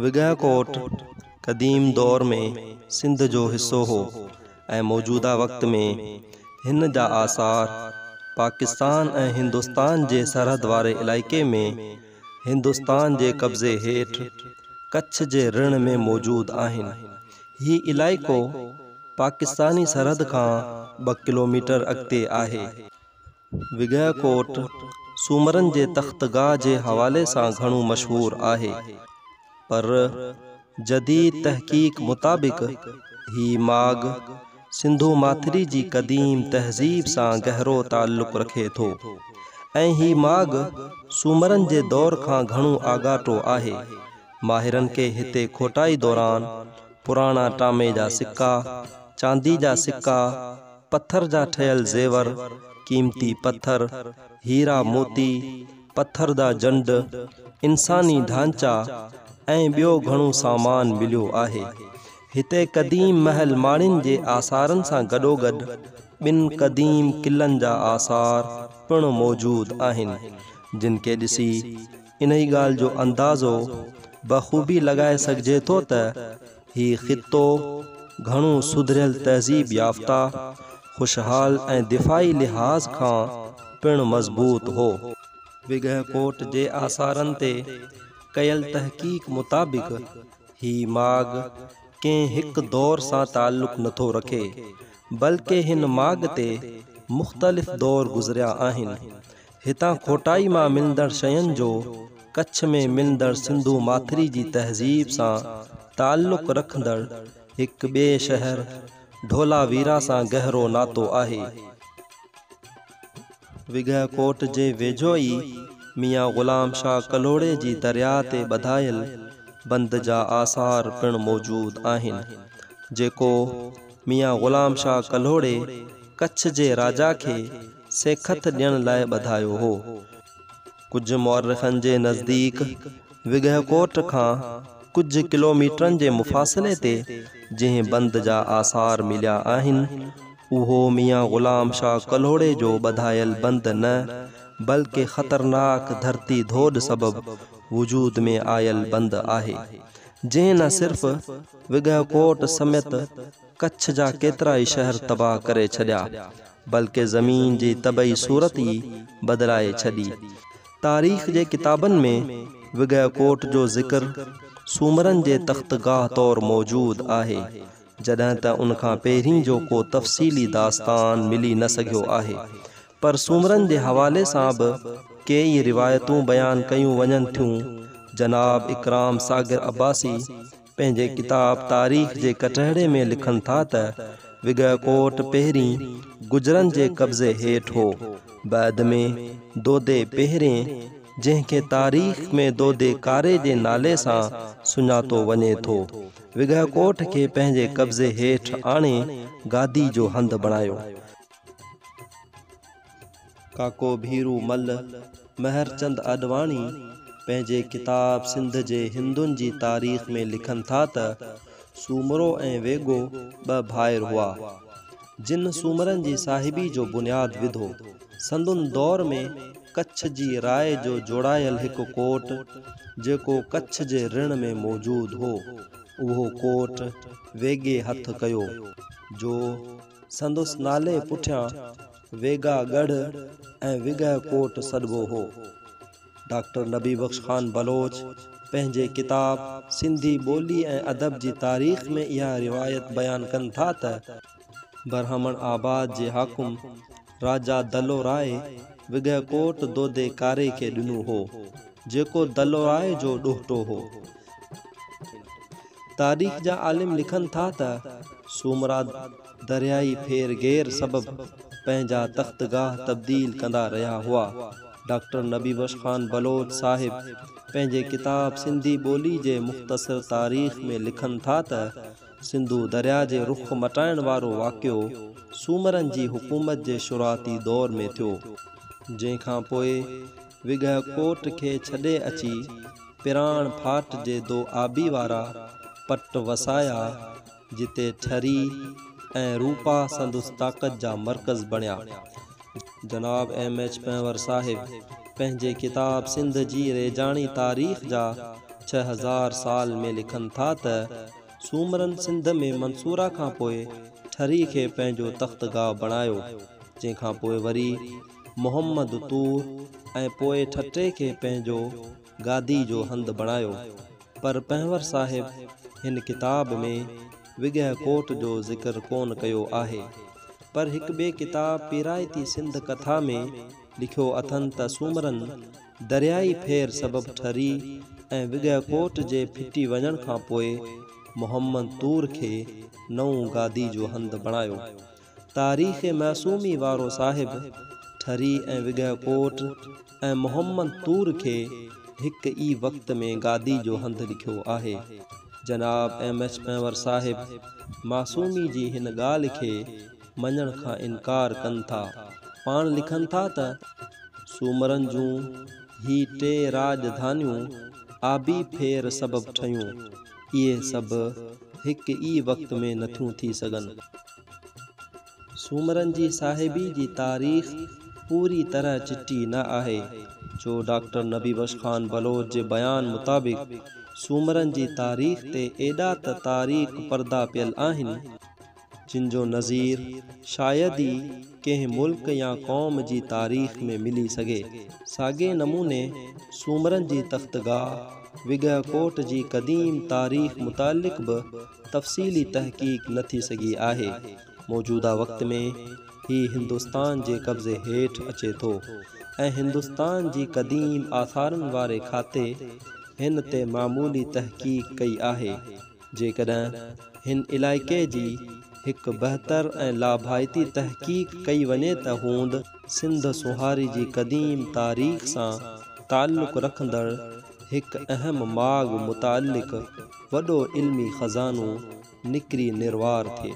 وڳهه ڪوٽ قديم دور ۾ سنڌ جو حصو هو ۽ موجوده وقت ۾ هن جا آثار پاڪستان ۽ هندستان جي سرحد واري علائقي ۾ هندستان جي قبضي هيٺ ڪڇ جي رڻ ۾ موجود آهن. هي علائقو پاڪستاني سرحد کان ٻه ڪلوميٽر اڳتي آهي. وڳهه ڪوٽ سومرن جي تختگاهه جي حوالي سان گهڻو مشهور آهي، پر جديد تحقيق مطابق هي ماڳ سنڌو ماٿري جي قديم تهذيب سان گهرو تعلق رکي ٿو ۽ هي ماڳ سومرن جي دور کان گهڻو آڳاٽو آهي. ماهرن کي هتي کوٽائي دوران پراڻا ٽامي جا سڪا، چاندي جا سڪا، پٿر جا ٺهيل زيور، قيمتي پٿر، هيرا موتي، پٿر جا جنڊ، انساني ڍانچا ۽ ٻيو گهڻو سامان مليو آهي. هتي قديم محل ماڙين جي آثارن سان گڏوگڏ ٻن قديم قلعن جا آثار پڻ موجود آهن، جن کي ڏسي انهي ڳالهه جو اندازو بخوبي لڳائي سگهجي ٿو ته هي خطو گهڻو سڌريل تهذيب يافته، خوشحال ۽ دفاعي لحاظ کان پڻ مضبوط هو. وڳهه ڪوٽ جي آثارن تي ڪيل تحقيق مطابق هي ماڳ ڪنهن هڪ دور سان تعلق نٿو رکي، بلڪه هن ماڳ تي مختلف دور گذريا آهن. هتان کوٽائي مان ملندڙ شين جو ڪڇ ۾ ملندڙ سنڌو ماٿري جي تهذيب سان تعلق رکندڙ هڪ ٻئي شهر ڍولاويرا سان گهرو ناتو آهي. وڳهه ڪوٽ جي ويجهو ئي ميان غلام شاهه ڪلهوڙي جي درياء تي ٻڌايل بند جا آثار پڻ موجود آهن، جيڪو ميان غلام شاهه ڪلهوڙي ڪڇ جي راجا کي سيکت ڏيڻ لاء ٻڌايو هو. ڪجهه مؤرخن جي نزديڪ وڳهه ڪوٽ کان ڪجهه ڪلوميٽرن جي مفاصلي تي جنهن بند جا آثار مليا آهن، اهو ميان غلام شاهه ڪلهوڙي جو ٻڌايل بند نه بلڪه خطرناڪ ڌرتي ڌوڏ سبب وجود ۾ آيل بند آهي، جنهن نه صرف وڳهه ڪوٽ سميت ڪڇ جا ڪيترائي شهر تباهه ڪري ڇڏيا، بلڪه زمين جي طبعي صورت ئي بدلائي ڇڏي. تاريخ جي ڪتابن ۾ وڳهه ڪوٽ جو ذڪر سومرن جي تختگاهه طور موجود آهي، جڏهن ته ان کان پهرين جو ڪو تفصيلي داستان ملي نه سگهيو آهي. پر سومرن جي حوالي سان به ڪيئي روايتون بيان ڪيون وڃن ٿيون. جناب اڪرام ساگر عباسي پنهنجي ڪتاب تاريخ جي ڪٽهڙي ۾ لکن ٿا ته وڳهه ڪوٽ پهرين گجرن جي قبضي هيٺ هو، بعد ۾ دودي پهرين جنهن کي تاريخ ۾ دودي ڪاري جي نالي سان سڃاتو وڃي ٿو، وڳهه ڪوٽ کي پنهنجي قبضي هيٺ آڻي گادي جو هنڌ بڻايو. ڪاڪو ڀيرو مل مهرچند آڏواڻي پنهنجي ڪتاب سنڌ جي هندن جي تاريخ ۾ لکن ٿا ته سومرو ۽ ويڳو ٻه ڀائر هئا، جن سومرن جي صاحبي جو بنياد وڌو. سندن دور ۾ ڪڇ جي راء جو جوڙايل هڪ ڪوٽ، جيڪو ڪڇ جي رڻ ۾ موجود هو، اهو ڪوٽ ويڳي هٿ ڪيو، جو سندس نالي پٺيان ويڳا ڳڙهه ۽ وڳهه ڪوٽ سڏبو هو. ڊاڪٽر نبي بخش خان بلوچ پنهنجي ڪتاب سنڌي ٻولي ۽ ادب جي تاريخ ۾ اها روايت بيان ڪن ٿا ته، برهمڻ آباد جي حاڪم راجا دلو راء وڳهه ڪوٽ دودي ڪاري کي ڏنو هو، جيڪو دلو راء جو ڏوهٽو هو. تاريخ جا عالم لکن ٿا ته سومرا دريائي ڦير گير سبب پنهنجا تختگاهه تبديل ڪندا رهيا هئا. ڊاڪٽر نبي بخش خان بلوچ صاحب پنهنجي ڪتاب سنڌي ٻولي جي مختصر تاريخ ۾ لکن ٿا ته سنڌو درياء جي رخ مٽائڻ وارو واقعو سومرن جي حڪومت جي شروعاتي دور ۾ ٿيو، جنهن کان پوء وڳهه ڪوٽ کي ڇڏي اچي پراڻ ڦاٽ جي دو آبي وارا پٽ وسايا، جتي ٺري ۽ روپا سندس طاقت جا مرڪز بڻيا. جناب ايم ايڇ پنهور صاحب پنهنجي ڪتاب سنڌ جي ريجاڻي تاريخ جا 6000 سال ۾ لکن ٿا ته سومرن سنڌ ۾ منصوره کان پوء ٺري کي پنهنجو تختگاهه بڻايو، جنهن کان پوء وري محمد طور ۽ پوء ٺٽي کي پنهنجو گادي جو هنڌ بڻايو. پر پنهور صاحب هن ڪتاب ۾ وڳهه ڪوٽ جو ذڪر ڪونه ڪيو آهي. پر هڪ ٻئي ڪتاب پيرائتي سنڌ ڪٿا ۾ لکيو اٿن ته سومرن دريائي ڦير سبب ٺري ۽ وڳهه ڪوٽ جي ڦٽي وڃڻ کان پوء محمد طور کي نئون گادي جو هنڌ بڻايو. تاريخ معصومي وارو صاحب ٺري ۽ وڳهه ڪوٽ ۽ محمد طور کي هڪ ئي وقت ۾ گادي جو هنڌ لکيو آهي. جناب ايم ايڇ پنهور صاحب معصومي جي هن ڳالهه کي مڃڻ کان انڪار ڪن ٿا. پاڻ لکن ٿا ته. سومرن جون هي ٽي راڄڌانيون آبي ڦير سبب ٺهيون. اهي سڀ هڪ ئي وقت ۾ نٿيون ٿي سگهن. سومرن جي صاحبي جي تاريخ پوري طرح چٽي نه آهي، جو ڊاڪٽر نبي بخش خان بلوچ جي بيان مطابق سومرن جي تاريخ تي ايڏا ته تاريڪ پردا پيل آهن، جن جو نظير شايد ئي ڪنهن ملڪ يا قوم جي تاريخ ۾ ملي سگهي. ساڳئي نموني سومرن جي تختگاهه وڳهه ڪوٽ جي قديم تاريخ متعلق به تفصيلي تحقيق نه ٿي سگهي آهي. موجوده وقت ۾ هي هندستان جي قبضي هيٺ اچي ٿو ۽ هندستان جي قديم آثارن واري کاتي هن تي معمولي تحقيق ڪئي آهي. جيڪڏهن هن علائقي جي هڪ بهتر ۽ لاڀائتي تحقيق ڪئي وڃي ته هوند سنڌ سونهاري جي قديم تاريخ سان تعلق رکندڙ هڪ اهم ماڳ متعلق وڏو علمي خزانو نڪري نروار ٿئي.